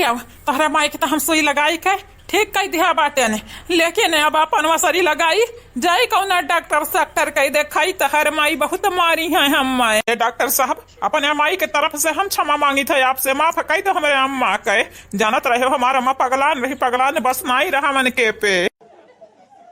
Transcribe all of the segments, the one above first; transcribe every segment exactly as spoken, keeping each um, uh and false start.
अब तोहरे माई के त हम सुई लगाई के ठीक कइ दिहा बाटेन, लेकिन अब अपन वसरी लगाई, जाई कउनो डॉक्टर सक्टर के देखाई, तोहर माई बहुत मारी हैं हम। ए डॉक्टर साहब, अपने माई के तरफ से हम क्षमा मांगित है आपसे, माफ कइ दो हमरे अम्मा के। जानत रहे हो हमार अम्मा पगलान रही, पगलान बस नाई रहा मन के पे।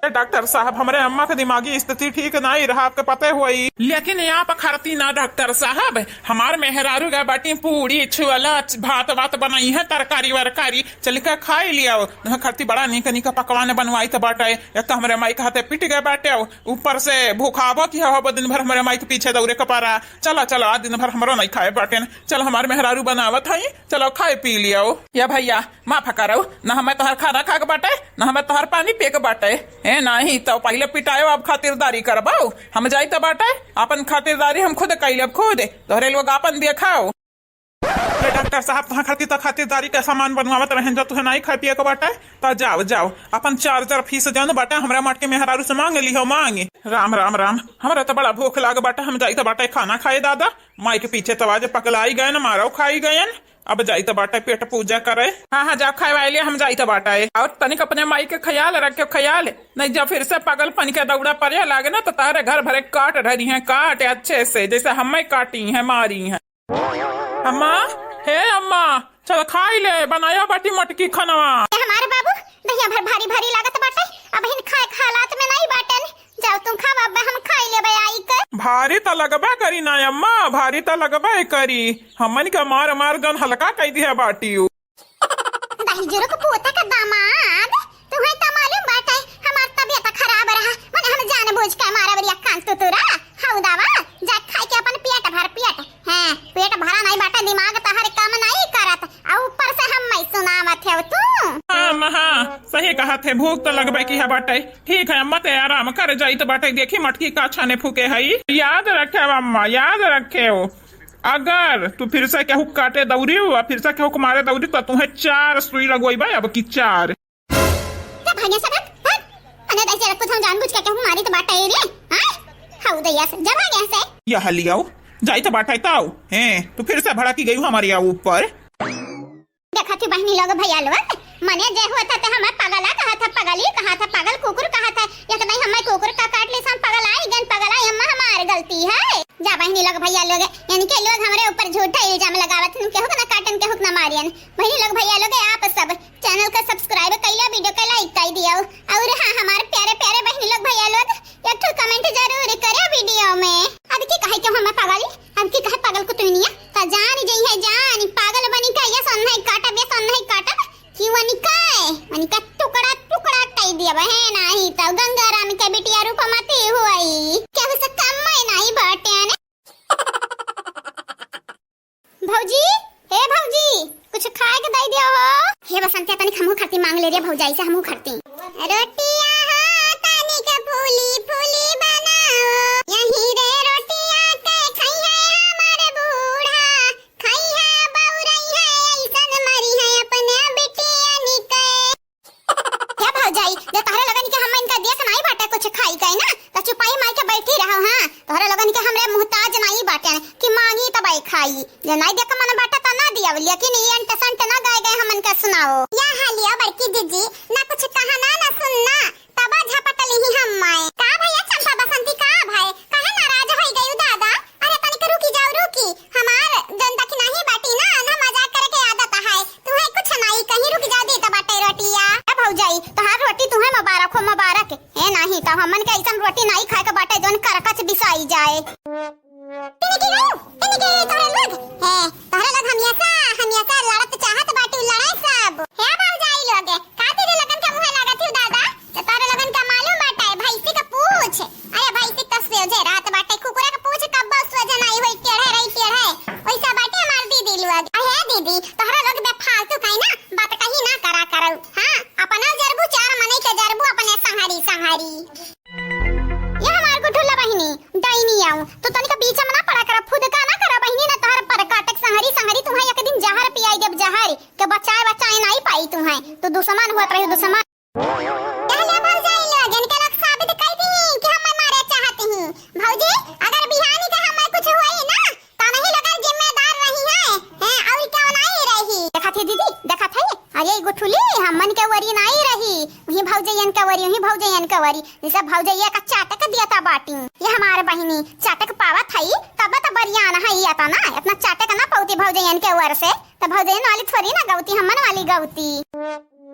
ए डॉक्टर साहब, हमरे अम्मा के दिमागी स्थिति ठीक नाई रहा, आपके पते होई। लेकिन आप खरती ना डॉक्टर साहब, हमार मेहरारू गए बाटी पूड़ी, छुअला, भात वात बनाई है, तरकारी वरकारी, चल के खाई लियाओ। तुहें खरती बड़ा नीक नीक पकवान बनवाई त बाटे। एक तो हमरे माई के हाथे पिट गए बाटे, ऊपर से भूखाबो कि हो दिन भर हमरे माई के पीछे दौड़े के पड़ा। चला चला, आज दिन भर हमरो नहीं खाए बाटे। चल हमार मेहरारू बनावत हई, चलो खाए पी लियाओ। या भैया, माफ करो, न हमें तोहर खाना खाए के बाटे, न हमें तोहर पानी पिए के बाटे। ए, नाही तो पहिले पिटायो, अब खातिरदारी करबाओ। हम जाई त बाटे, अपन खातिरदारी हम खुद कई लेब, खुद। तोहरे लोग अपन देखाओ। ये डॉक्टर साहब, तोहर खातिर त खातिरदारी के सामान बनवावत रहेन, जो तुहे नाही खाए पिए के बाटे, त जाओ, जाओ, अपन चार्जर फीस जौन बाटे, हमरा मटके मेहरारू से मांग लिहो, मांग। राम, राम, राम, हमरा त बड़ा भूख लाग बाटे, हम जाई त बाटे खाना खाए दादा। माई के पीछे त आज पगलाई गए न, मारो खाई गए न। अब जाई त बाटे पेट पूजा करे। हाँ, हाँ, जा खाए वाले, हम जाई त बाटे। और तनिक अपने माई के ख्याल रखे, ख्याल, नहीं जब फिर से पागलपन के दौड़ा पड़े लागे ना, तो तारे घर भरे काट डरी हैं, काट अच्छे से, जैसे हमें काटी हैं, मारी हैं। अम्मा, हे अम्मा, चल खाई ले, बनाया बाटी मटकी खनवा। ए हमारे बाबू, दहिया भर भारी भारी लागत बाटे, अब हिन खाए के हालात में नहीं बाटन। जाओ तुम खावा, अब हम खाई लेबे आई के। भारी त लगबे करी ना अम्मा, भारी त लगबे करी। हमन के मार मार जन हल्का कई दिया बाटी उ। दहिजरू के पोता का दामाद, तुहे त मालूम बाटे हमार तबियत खराब रहा, मने हम जान बूझ के मारा बरिया कान तुतुरा। हऊ दावा, जा खाई के अपन पेट भर पेट। हैं, पेट भरा नहीं बाटे, दिमाग तहर काम नहीं करत, आ ऊपर से हम मैं सुनावत है तू। हाँ अम्मा, हाँ, सही कहा थे, भूख त लगबे की है बाटे। ठीक है अम्मा, ते आराम कर, जाई त बाटे, देखी मटकी का छाने फूके हई। याद रखे अम्मा, याद रखे हो, अगर तू फिर से केहू काटे दौरी हो, फिर से केहू मारे दौरी, तो तुहे चार सुई लगोई बा, अब की चार। जा भाग यहाँ से, भाग, भाग। अने दैसे रखो, हम जानबूझ के केहू मारी त बाटे रे, हाँ? हऊ दैया से, जा भाग यहाँ से। यह लियाओ, जाई त बाटे ताऊ, हैं, तू फिर से भड़की गई हमारे यहाँ ऊपर। देखा थी बहनी लोग भैया लोग, मने जे हुआ था ते हमें पगला कहा था, पगली कहा था, पागल कुकुर कहा था। एक नहीं हमें कुकुर का काट ली, हम पगल आई गन, पगल आई अम्मा, हमार गलती है। जा बहनी लोग भैया लोग, यानी के लोग हमरे ऊपर झूठा इल्जाम लगावत हैं, केहू के ना काटन, केहू के ना मारियन। बहनी लोग भैया लोग, आप सब चैनल का सब्सक्राइब कइला, वीडियो का लाइक कई दियो। और हाँ, हमारे प्यारे प्यारे बहनी लोग भैया लोग, एक ठो कमेंट जरूर करियो वीडियो में। अब की कहे क्यों हमें पागल, अब की कहे पागल कुतुनिया, त जान जई है जान, पागल बनी का ये सोन है काटा बे सोन है काटा, कि वनिका, वनिका टुकड़ा टुकड़ा कई दिया बहे, नाही तो गंगाराम के बिटिया रूपमती हुई, केहू से कम में नाही बाटे ने। भौजी, हे भौजी, कुछ खाए के दई दियो हो। हे बसंतिया, तनिक हमहू खरती मांग ले रे भौजाई से, हमहू खरती। रोटिया हो तनिक फूली फूली बनाओ, यही रे रोटिया के खइहे हमर बूढ़ा, खइहे बउरइहे ऐसन मरिहे अपने बिटियन के। हे भौजाई, जे तोहरे लोगन के हम इनका देत नाई बाटे कुछ खाई के ना, त चुपाई माई के बैठी रहो। हाँ, तोहरे लोगन के हमरे मुहताज नाई बाटे कि मांगी तब आई खाई। जे नाई देख मन बाटे त ना दिया, लेकिन ये अंट संट ना गाए गए हमन के सुनाओ। या हालिया बड़की जीजी, ना कुछ कहना ना सुनना, तबा झपट लिही हम माए। का भैया चंपा बसंती, का भाई, काहे नाराज होई गयू दादा? अरे तनिक रुकी जाओ, रुकी। हमार जौन दखिनाही बाटी ना, ना मजाक करे के आदत है। तुहे कुछ नाई कहीं, रुक जा, देत बाटे रोटिया। ए भौजाई, तोहार रोटी तुहे मुबारक हो, मुबारक। ए नाही, तब हमन के ऐसन रोटी नाई खाए के बाटे, जौन करकच बिसाई जाए। इनके हो, इनके तोहरे लोग। हे, तोहरे लोग हमेशा, हमेशा लड़त चाहत बाटू, लड़ाई सब। हे भौजाई लोग, का तेरे लगन के मुँहे लागत हो दादा? तो तोहरे लोगन का मालूम बाटे, भैंसी का पूछ। अरे भैंसी का सोझे रहत बाटे, कुकुरा का पूछ कब्बो सोझे नाई होई, टेढ़े रही, टेढ़े। वैसा बाटे हमार दीदी लोग। अरे दीदी, तोहरा लोग बेफालतू कहीं ना बात कहीं ना करा करो। हाँ, अपना जरबू चार मने के जरबू अपने संहरी, संहरी। ये हमार गुठुल्ला बहिनी, डाइनी आऊ। तू तनिका बीच में ना पड़ा करा, फुदका ना करा बहिनी, ना तोहर पर काटक संहरी, संहरी तुम्हें एक दिन जहर पियाई देब, जहर के बचाए, बचाए नाई पाई तुम्हें। तू दुश्मन हुआ रही, दुश्मन। कहले भौजाई लोग, इनके लोग साबित कर दी कि हम मारे चाहते हैं। भौजी, अगर बिहानी का हमें कुछ हुई ना, तो नहीं लोग जिम्मेदार रही है, हैं, और क्यों नहीं रही? देखा थे दीदी, देखा थे, अरे गुठुली, हमन के वरी नाई रही, उही भौजैयन के वरी, उही भौजैयन के वरी, जैसे भौजैया का चाटक दिया था बाटी। ये हमार बहिनी चाटक पावत हई, तब त बरियान हई, अतना, इतना चाटक ना पौती भौजैयन के वर से, त भौजैयन वाली थोड़ी ना गौती, हमन वाली गौती।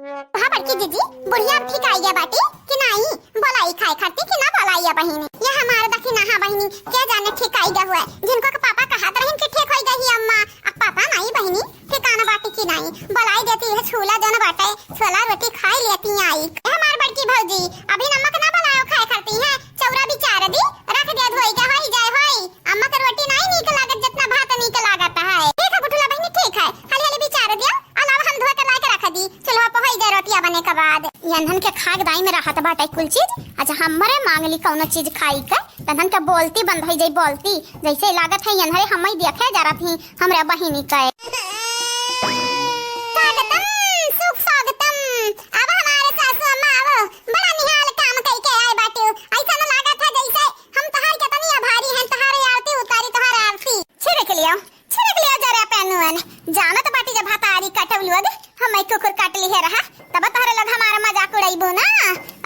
हाँ बड़की जीजी, बुढ़िया अब ठीक आई गया बाटी कि नाई? बोलाई खाए खाती कि ना बोलाई है बहिनी? ये हमार दखिनहा बहिनी, के जाने ठीक आई गया हुआ है। जिनको के पापा कहत रहिन कि ठीक होई गई अम्मा, अब पता नाई बहिनी, ठिकाना बाटी कि नाई। बोलाई देती है, छूला जन बाटे, छोला रोटी खाई लेती आई। ए हमार बड़की भौजी, अभी नमक ना बनाओ खाए खाती है, चौरा बिचार दी, रख दे धोई के होई जाए होई। अम्मा के रोटी नाई नीक लागत, जितना भात नीक लागत है। ठीक है गुठुला बहिनी, ठीक है, हाली हाली बिचार दिया, अलावा हम धो के ला के रख दी, चूल्हा पे होई जाए रोटिया बने के बाद। यन्हन के खाक दाई में रहत बाटे कुल चीज। अच्छा, हमरे मांगली कौनो चीज खाई के, तन्हन के बोलती बंद होई जाई, बोलती। जैसे लागत है यन्हरे हमई देखे जरत ही, हमरे बहिनी के। स्वागतम, सुस्वागतम। अब हमारे सासू अम्मा, अब बड़ा निहाल काम कई के आए बाटू। ऐसा न लागत है जैसे हम तोहार केतनी आभारी हैं, तोहार आरती उतारी, तोहार आरती। छिड़क लियो, छिड़क लियो जरा पेनुअन। जानत बाटी जब हतारी कटौलू अद, हम एक कुकुर काट लिहे रहा, तब तोहरे लोग हमारा मजाक उड़ाइबू ना।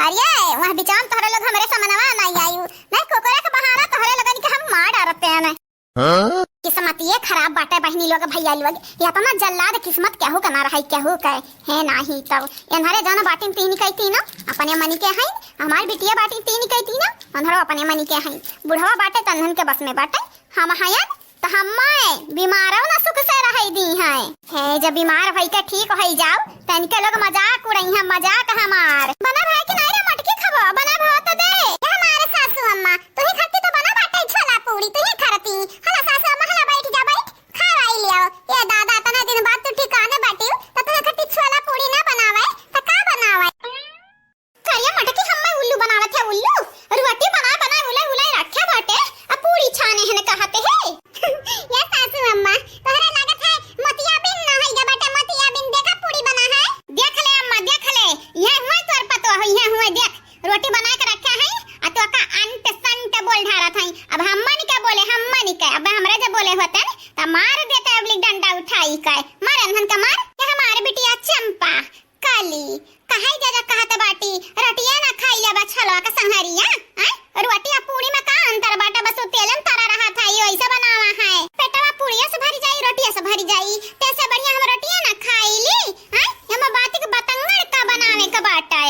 अरे, वह बिचाम तोहरे लोग हमरे समनवा नहीं आयु। नहीं कुकुरे के बहाना तोहरे लोगन के हम मार डारते हैं। हाँ? किस्मतिये खराब बाटे बहिनी लोग, भैया लोग। इतना जल्लाद किस्मत केहू के ना रहे, केहू के है नाही। तब एन्हरे जौन बाटिन तीन कई तीनों अपने मनी के हैं, हमार बिटिया बाटिन तीन कई तीनों, उन्हरो अपने मनी के हैं। बुढ़वा बाटे तन्हन के बस में बाटे, हम हयन त हम्मे बीमारो ना सुख से रहै दी हैं। हे, जब बीमार होई के ठीक होई जाओ, त इनके लोग मजाक उड़ई हैं, मजाक हमार। बना भाई कि नाई रे मटकी खबो, बना भाव तो दे। ए हमारे सासू अम्मा, तू ही खरती तो बना बाटे छोला पूरी, तू ही खरती। हला सासू अम्मा, हला बैठ जा, बैठ, खवाई लियो। ये दादा, इतना दिन बाद तू ठिकाने बाटी, त तू खरती छोला पूरी ना बनावे, त का बनावे? करिया मटकी हम्मे उल्लू बनावत है, उल्लू। रोटी बनाए बनाए उलाई उलाई रखे बाटे, अब पूरी छाने हैं कहते हैं। ये सासू अम्मा, तोहरा लागत है मोतियाबिन ना है, ये बाटे मोतियाबिन, देखा पूरी बना है। देख ले अम्मा, देख ले, ये हुए तोर पतोह, ये हुए देख, रोटी बनाए के रखे हैं, आ तो का अंट संट बोल ढारत हैं। अब हमन के बोले, हमन के, अब हमरे जे बोले होते न, त मार देते अबली डंडा उठाई के, मार अनहन का मार। ये हमारे बिटिया चंपा, काली, काहे जादा कहत बाटी, रोटिया ना खाई लेबा छलवा का संहरिया, हैं? रोटी आ पूरी में का अंतर बाटे, बस उ तेलन तरा रहा था, ये ऐसे बनावा है। पेटवा पूरिया से भरी जाई, रोटिया से भरी जाई, ते से बढ़िया हम रोटिया ना खाई ली, हैं? हम बात के बतंगड़ का बनावे का बाटे।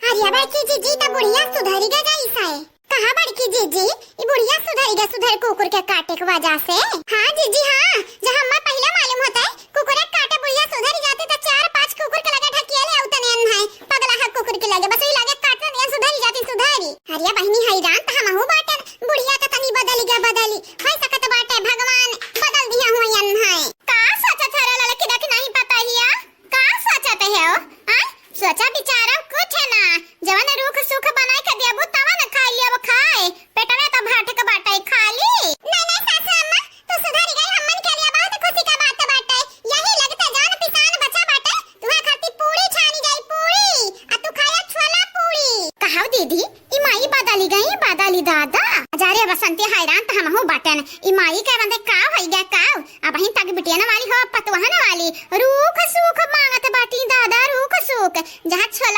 अरे बड़की जीजी, त बुढ़िया सुधरी गा जाई साए। कहाँ बड़की जीजी, ई बुढ़िया सुधरी गा सुधर कुकुर के काटे के वजह से? हाँ जीजी हाँ, जहाँ अम्मा पहले मालूम होता है, कुकुरे काटे बुढ़िया सुधरी जाती त चार पाँच कुकुर के लगे ढकिया ले आउतन एन है, पगला है कुकुर के लगे, बस वही लगे काटन एन सुधरी जाती सुधरी। अरे बहिनी हैरान त हमहू बाटन, बुढ़िया के तनी बदली गा बदली, होई सकत बाटे भगवान बदल दिया हुआ एन है। का सोचत है रे लड़की, देख नहीं पता हिया? का सोचत है हो? आय? सोचा विचारा कुछ ना, जवन रूख सूख बनाए के देबू तवन खाई लेब खाए, पेटवे त भाटक बाटे खाली। नहीं, नहीं सासू अम्मा, तू सुधरी गई, हमन के लिए बहुत खुशी का बात बाटे। यही लगता जान पिसान बचा बाटे, तुहा खातिर पूरी छानी जाई पूरी, आ तू खाया छोला पूरी। कहाव दीदी, ई माई बदली गई, बदली दादा। जा रे बसंती हैरान त हमहू बाटेन। ई माई के बंदे का होई गया का? अबहिन तक बिटिया न वाली हो, पतोह न वाली। रूख सूख मांगत बाटी दादा, रूख सूख। जहाँ छोला